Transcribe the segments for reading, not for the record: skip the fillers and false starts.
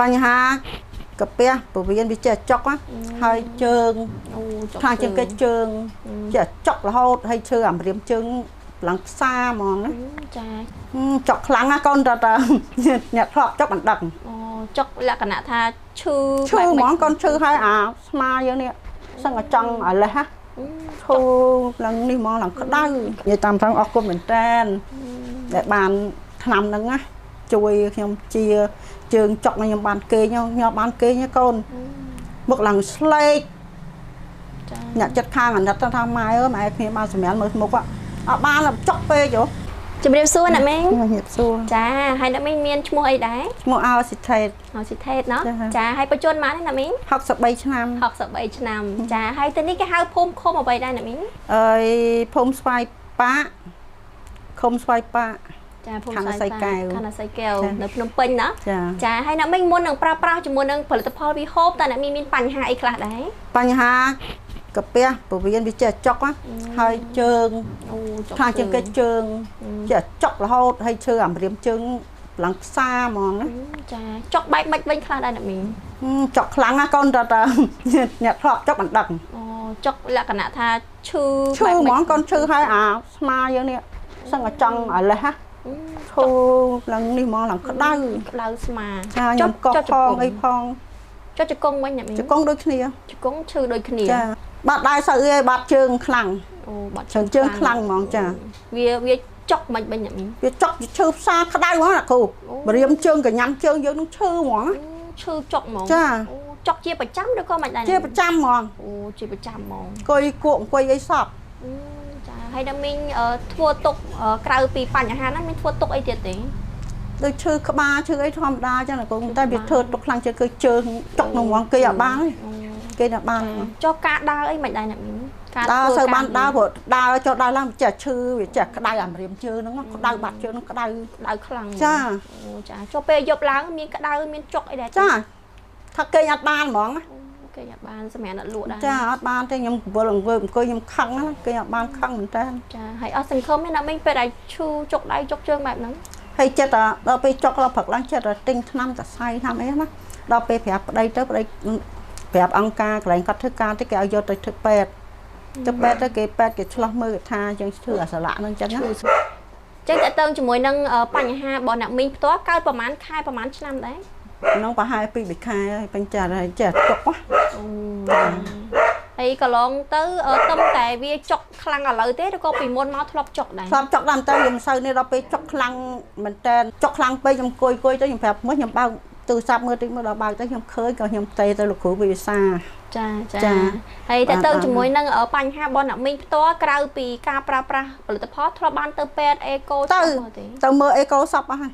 បញ្ហាកាពះពវៀនវាចេះចុកណាហើយជើង អូចុក ខ្លាំងជាងគេជើងចេះចុករហូតហើយឈើអាម្រាមជើងឡើងផ្សារហ្មងណា ចា ចុកខ្លាំងណាស់កូនតើតើអ្នកធ្លាប់ចុកមិនដឹង អូចុកលក្ខណៈថាឈឺ ឈឺហ្មងកូនឈឺហើយអាស្មាយើងនេះសឹងតែចង់ឲ្យលេះណាឈឺឡើងនេះហ្មងឡើងក្តៅនិយាយតាមត្រង់អរគុណមែនតើដែលបានថ្នាំហ្នឹងណាជួយខ្ញុំជាជើងចុកខ្ញុំបានគេងខ្ញុំបានគេងកូនមុខឡើងស្លេក ចា អ្នកចិត្តខាងអាណិតថាម៉ែអើយម៉ែគ្នាបានសម្រានមើលមុខអត់បានចុកពេកយោ ជំរាបសួរអ្នកមីង ជំរាបសួរ ចាហើយអ្នកមីងមានឈ្មោះអីដែរ ឈ្មោះអោសិថេត អោសិថេតណោះចាហើយបច្ចុប្បន្នម៉ានអ្នកមីង 63ឆ្នាំ 63ឆ្នាំចាហើយទៅនេះគេហៅភូមិឃុំអ្វីដែរអ្នកមីង អើយភូមិស្វាយប៉ាក់ឃុំស្វាយប៉ាក់ ចាភូមិស្វាយប៉ាក់ខណ្ឌសីកែវនៅភ្នំពេញណា ចា ចាហើយអ្នកមីងមុននឹងប្រើប្រាស់ជាមួយនឹងផលិតផលវីហូបតើអ្នកមីងមានបញ្ហាអីខ្លះដែរ បញ្ហាកាពះពវៀនវាចេះចុកហើយជើង អូចុក ខ្លាំងជាងគេជើងចេះចុករហូតហើយឈើអាម្រាមជើងឡើងផ្សារហ្មងណា ចាចុកបែបមិនវិញខ្លះដែរអ្នកមីង ចុកខ្លាំងណាស់កូនតើតើអ្នកធ្លាប់ចុកមិនដឹង អូចុកលក្ខណៈថាឈឺ ឈឺហ្មងកូនឈឺហើយអាស្មាយើងនេះសឹងតែចង់ឲ្យលេះណាឈឺឡើងនេះហ្មងឡើងក្តៅ ក្តៅស្មា ចាខ្ញុំកោះផងអីផង ចុះជង្គង់វិញអ្នកមីង ជង្គង់ដូចគ្នា ជង្គង់ឈឺដូចគ្នា ចាបាត់ដែរសូវអីបាត់ជើងខ្លាំង អូបាត់ ជើងជើងខ្លាំងហ្មងចា វាចុកមិនវិញអ្នកមីង វាចុកឈឺផ្សារក្តៅហ្មងណាគ្រូបរៀមជើងកញ្ញាំជើងយើងនឹងឈឺហ្មង ឈឺចុកហ្មង ចា អូចុកជាប្រចាំឬក៏មិនដែរ ជាប្រចាំហ្មង អូជាប្រចាំហ្មង អង្គុយគក់អង្គុយអីសព ចាហើយដល់មីងធ្វើទុកក្រៅពីបញ្ហាហ្នឹងមានធ្វើទុកអីទៀតទេ ដូចឈឺក្បាលឈឺអីធម្មតាចឹងណាគ្រូតែវាធ្វើទុកខ្លាំងជាងគឺជើងចុកក្នុងហ្មងគេអត់បានគេអត់បាន ចុះការដើរអីមិនដែរអ្នកមីង ការដើរសូវបានដើរព្រោះដើរចុះដើរឡើងវាចេះឈឺវាចេះក្តៅអាម្រាមជើងហ្នឹងក្តៅបាត់ជើងហ្នឹងក្តៅ ក្តៅខ្លាំង ចា អូចាចុះពេលយប់ឡើងមានក្តៅមានចុកអីដែរ ចាថាគេអត់បានហ្មង គេអត់បានសម្រាប់អត់លក់ដែរ ចាអត់បានទេខ្ញុំវល់អង្គុយអង្គុយខ្ញុំខឹងណាគេអត់បានខឹងមែនតើ ចាហើយអស់សង្ឃឹមទេណាមីងពេលដែលឈឺចុកដៃចុកជើងបែបហ្នឹង ហើយចិត្តដល់ពេលចុកដល់ព្រឹកឡើងចិត្តទិញថ្នាំតសៃថ្នាំអីណាដល់ពេលប្រាប់ប្តីទៅប្តីប្រាប់អង្គការកន្លែងគាត់ធ្វើការទៅគេឲ្យយកទៅធ្វើពេទ្យទៅពេទ្យទៅគេពេទ្យគេឆ្លោះមើលគេថាយើងឈឺអាសន្លាក់ហ្នឹងចឹងណា ចឹងតើតើជាមួយនឹងបញ្ហារបស់អ្នកមីងផ្ទាល់កើតប្រហែលខែប្រហែលឆ្នាំដែរ ក្នុងប្រហែល2 3ខែហើយពេញចាស់ហើយចេះទុក ណាហើយកន្លងទៅទំតែវាចុកខ្លាំងឥឡូវទេឬក៏ពីមុនមកធ្លាប់ចុកដែរ ធ្លាប់ចុកដែរតែខ្ញុំមិនសូវនេះដល់ពេលចុកខ្លាំងមែនតើចុកខ្លាំងពេកខ្ញុំអង្គុយអង្គុយទៅខ្ញុំប្រាប់មួយខ្ញុំបើកទូរស័ព្ទមើលតិចមើលដល់បើកទៅខ្ញុំឃើញក៏ខ្ញុំទេទៅលោកគ្រូវិសា ចាចាហើយតើទៅជាមួយនឹងបញ្ហារបស់អ្នកមីងផ្ទាល់ក្រៅពីការប្រើប្រាស់ផលិតផលធ្លាប់បានទៅពេទ្យអេកូ ទៅទៅមើលអេកូសពអស់ហើយ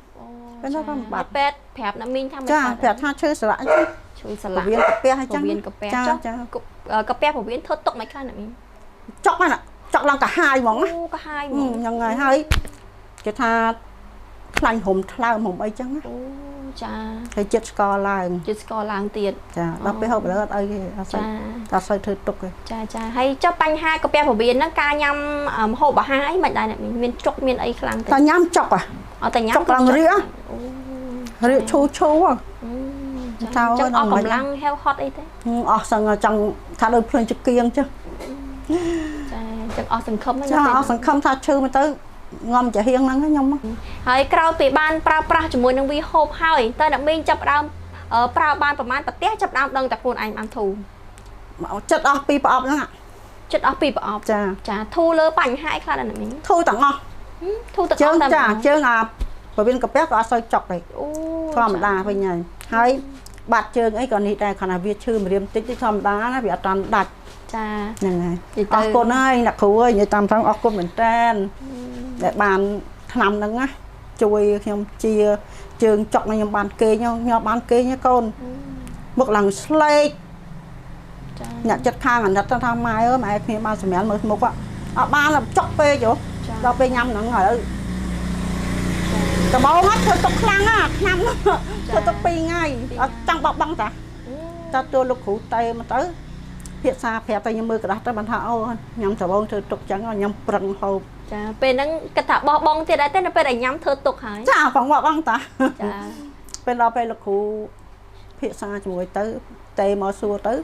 ពេលនោះក៏បាត់ពេទ្យប្រាប់អ្នកមីងថា ចាប្រាប់ថាឈឺសន្លាក់ ឈឺសន្លាក់ ពវៀនកាពះអញ្ចឹង ពវៀនកាពះ ចាចា កាពះពវៀនធ្វើទុកមិនខ្លះអ្នកមីង ចុកហ្នឹងចុកឡើងកាហាយហ្មង អូកាហាយហ្មង ហ្នឹងហើយហើយគេថាខ្លាញ់រុំថ្លើមរុំអីចឹងណា អូចា ហើយចិត្តស្ករឡើង ចិត្តស្ករឡើងទៀត ចាដល់ពេលហូបឥឡូវអត់អីទេអត់សូវអត់សូវធ្វើទុកទេ ចាចាហើយចុះបញ្ហាកាពះពវៀនហ្នឹងការញ៉ាំម្ហូបអាហារអីមិនដែរអ្នកមីងមានចុកមានអីខ្លាំងទេ តែញ៉ាំចុកហ៎ អត់តែញ៉ាំ ចុកឡើងរៀករៀកឈូឈូហ៎ ចាចឹងអស់កម្លាំងហេវហត់អីទេ អស់សឹងចង់ថាដូចភ្លើងចង្គៀងចឹង ចាចឹងអស់សង្ឃឹម ចាអស់សង្ឃឹមថាឈឺមកទៅងំចាហៀងហ្នឹងខ្ញុំ ហើយក្រោយពីបានប្រើប្រាស់ជាមួយនឹងវីហូបហើយតើអ្នកមីងចាប់ផ្ដើមប្រើបានប្រហែលប្រទេសចាប់ផ្ដើមដឹងតែខ្លួនឯងបានធូរ ចិត្តអស់ពីប្រអប់ហ្នឹង ចិត្តអស់ពីប្រអប់ ចា ចាធូរលើបញ្ហាអីខ្លះដែរអ្នកមីង ធូរទាំងអស់ ធូរទាំងអស់ ចាជើងអាពវៀនកាពះក៏អត់សូវចុកទេ អូ ធម្មតាវិញហើយហើយបាត់ជើងអីក៏នេះដែរគ្រាន់តែវាឈឺម្រាមតិចតិចធម្មតាណាវាអត់តាន់ដាច់ ចា ហ្នឹងហើយអរគុណហើយអ្នកគ្រូអើយនិយាយតាមត្រង់អរគុណមែនតើដែលបានថ្នាំហ្នឹងណាជួយខ្ញុំជាជើងចុកខ្ញុំបានគេងខ្ញុំបានគេងកូនមុខឡើងស្លេក ចា អ្នកចិត្តខាងអាណិតថាម៉ែអើយម៉ែគ្នាបានសម្រានមើលមុខអត់បានចុកពេកយោដល់ពេលញ៉ាំហ្នឹងឥឡូវដំបូងហ្នឹងធ្វើទុកខ្លាំងណាឆ្នាំធ្វើទុក2ថ្ងៃអត់ចង់បោះបង់តាតើទួលោកគ្រូតេមកទៅភាសាប្រាប់តែខ្ញុំមើលกระดาษទៅបានថាអូញ៉ាំដំបូងធ្វើទុកចឹងខ្ញុំប្រឹងហូប ចាពេលហ្នឹងគិតថាបោះបង់ទៀតដែរទេនៅពេលដែលញ៉ាំធ្វើទុកហើយ ចាបងបោះបង់តា ចា ពេលដល់ពេលលោកគ្រូ ភាសាជាមួយទៅទេមកសួរទៅ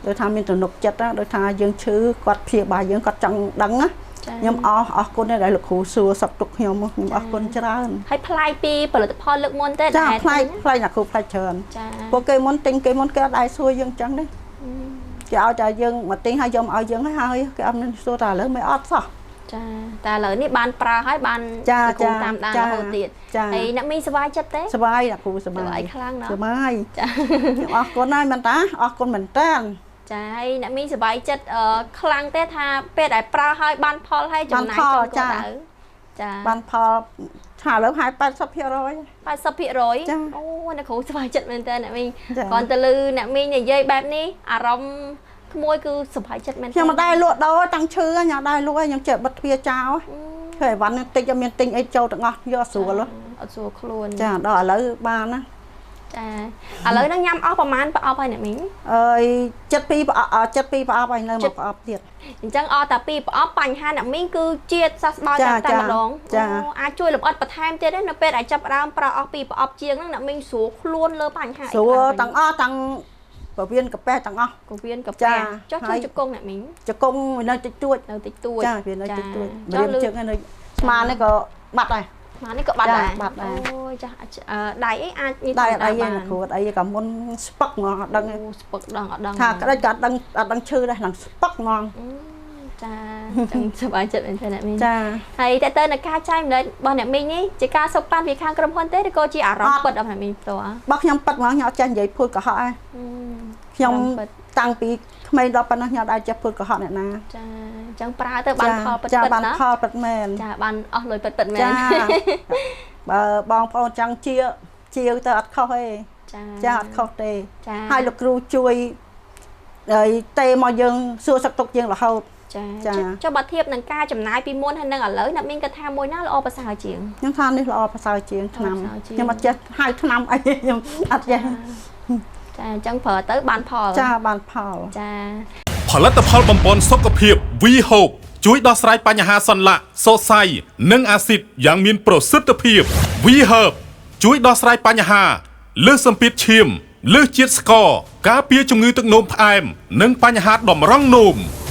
ដូចថាមានទំនុកចិត្តណាដូចថាយើងឈឺគាត់ព្យាបាលយើងគាត់ចង់ដឹងណា ចា ខ្ញុំអស់អរគុណដែរដែលលោកគ្រូសួរសុខទុក្ខខ្ញុំខ្ញុំអរគុណច្រើន ហើយប្លែកពីផលិតផលលើកមុនទេ ចា ដែល ប្លែកប្លែកអ្នកគ្រូប្លែកច្រើន ចា ពួកគេមុនទិញគេមុនគេអត់ដែរសួរយើងចឹងទេគេឲ្យតែយើងមកទិញហើយយកមកឲ្យយើងហើយគេអត់មានសួរតែឥឡូវមិនអត់សោះ ចាតែឥឡូវនេះបានប្រើហើយបាន ចា លោកគ្រូ ចា តាមដាន ចា រហូតទៀត ចា ហើយអ្នកមីងសប្បាយចិត្តទេ សប្បាយអ្នកគ្រូស ស ប្បាយ ប្បាយខ្លាំងណាស់ សប្បាយ ចា ខ្ញុំអរគុណហើយមែនតាអរគុណមែនតា ចាហើយអ្នកមីងសប្បាយចិត្តអឺខ្លាំងទេថាពេលដែលប្រើហើយបានផលហើយចំណាយចំគោលដៅចា បានផលថាឥឡូវហើយ80% 80% ចា អូអ្នកគ្រូសប្បាយចិត្តមែនតើអ្នកមីង ចា គ្រាន់តែឮអ្នកមីងនិយាយបែបនេះអារម្មណ៍ក្មួយគឺសប្បាយចិត្តមែនតើ ខ្ញុំមិនដែរលក់ដូរតាំងឈឺខ្ញុំអត់ដែរលក់ខ្ញុំចេះបិទទ្វារចោលធ្វើអីវ៉ាន់ហ្នឹងតិចអត់មានទិញអីចូលទាំងអស់យកស្រួល អត់ស្រួលខ្លួន ចាដល់ឥឡូវបានណា ចាឥឡូវហ្នឹងញ៉ាំអស់ប្រហែលប្រអប់ហើយអ្នកមីង អើយ72ប្រអប់72ប្រអប់ហើយនៅមកប្រអប់ទៀត អញ្ចឹងអស់តែពីរប្រអប់បញ្ហាអ្នកមីងគឺជាសះស្បើយ ចា តែម្ដង ចា អូអាចជួយលម្អិតបន្ថែមទៀតទេនៅពេលដែលចាប់ផ្ដើមប្រើអស់ពីរប្រអប់ជាងហ្នឹងអ្នកមីងស្រួលខ្លួនលើបញ្ហាអី ស្រួល ខ្លះវិញ ទាំងអស់ទាំងពវៀនកាពះទាំងអស់ កវៀនកា ចា ពះចុះ ហើយ ជួយជង្គង់អ្នកមីង ជង្គង់វានៅតិចតួច នៅតិចតួច ចាវានៅតិចតួច ចុះ រៀម លឺ ជើងហើយនៅស្មាននេះក៏បាត់ដែរ ស្មាននេះក៏បាត់ ចា ដែរ បាត់ដែរ អូយចាស់អាចអឺដៃអីអាចនេះ ដៃអត់អីទេ បាន អ្នកគ្រូអត់អីទេក៏មុនស្ពឹកហ្មងអត់ដឹងទេ អូស្ពឹកដងអត់ដឹង ថាក្តិចក៏អត់ដឹងអត់ដឹងឈឺដែរឡើងស្ពឹកហ្មង អឺចាចឹងសប្បាយចិត្តមែនទេអ្នកមីង ចា ហើយតើតើនៅការចែកម្លែករបស់អ្នកមីងនេះជាការសុខប៉ាន់ពីខាងក្រុមហ៊ុនទេឬក៏ជាអារម្មណ៍ពិតរបស់អ្នកមីងផ្ទាល់ បើខ្ញុំប៉ិតហ្មងខ្ញុំអត់ចេះនិយាយភូតកុហកឯង អឺ ខ្ញុំ អារម្មណ៍ពិត តាំងពីក្មេងដល់ប៉ុណ្ណោះខ្ញុំអត់ដែរចេះភូតកុហកអ្នកណា ចាអញ្ចឹងប្រើទៅបានផលពិត ចាបាន ពិតណា ផលពិតមែន ចាបានអស់លុយពិតពិតមែន ចាបើបងប្អូនចង់ជាជាវទៅអត់ខុសទេ ចា ចាអត់ខុសទេ ចា ហើយលោកគ្រូជួយហើយទេមកយើងសួរសុខទុក្ខយើងរហូត ចា ចា ចុះបើធៀបនឹងការចំណាយពីមុនហើយនឹងឥឡូវអ្នកមីងគិតថាមួយណាល្អប្រសើរជាង ខ្ញុំថានេះល្អប្រសើរជាងថ្នាំ ល្អប្រសើរជាង ខ្ញុំអត់ចេះហៅថ្នាំអីខ្ញុំអត់ចេះ ចាអញ្ចឹងប្រើទៅបានផល ចាបានផល ចា ផលិតផលបំពន់សុខភាព V Hope ជួយដោះស្រាយបញ្ហាសន្លាក់សរសៃនិងអាស៊ីតយ៉ាងមានប្រសិទ្ធភាព V Herb ជួយដោះស្រាយបញ្ហាលើសសម្ពាធឈាមលើសជាតិស្ករការពារជំងឺទឹកនោមផ្អែមនិងបញ្ហាតម្រង់នោម។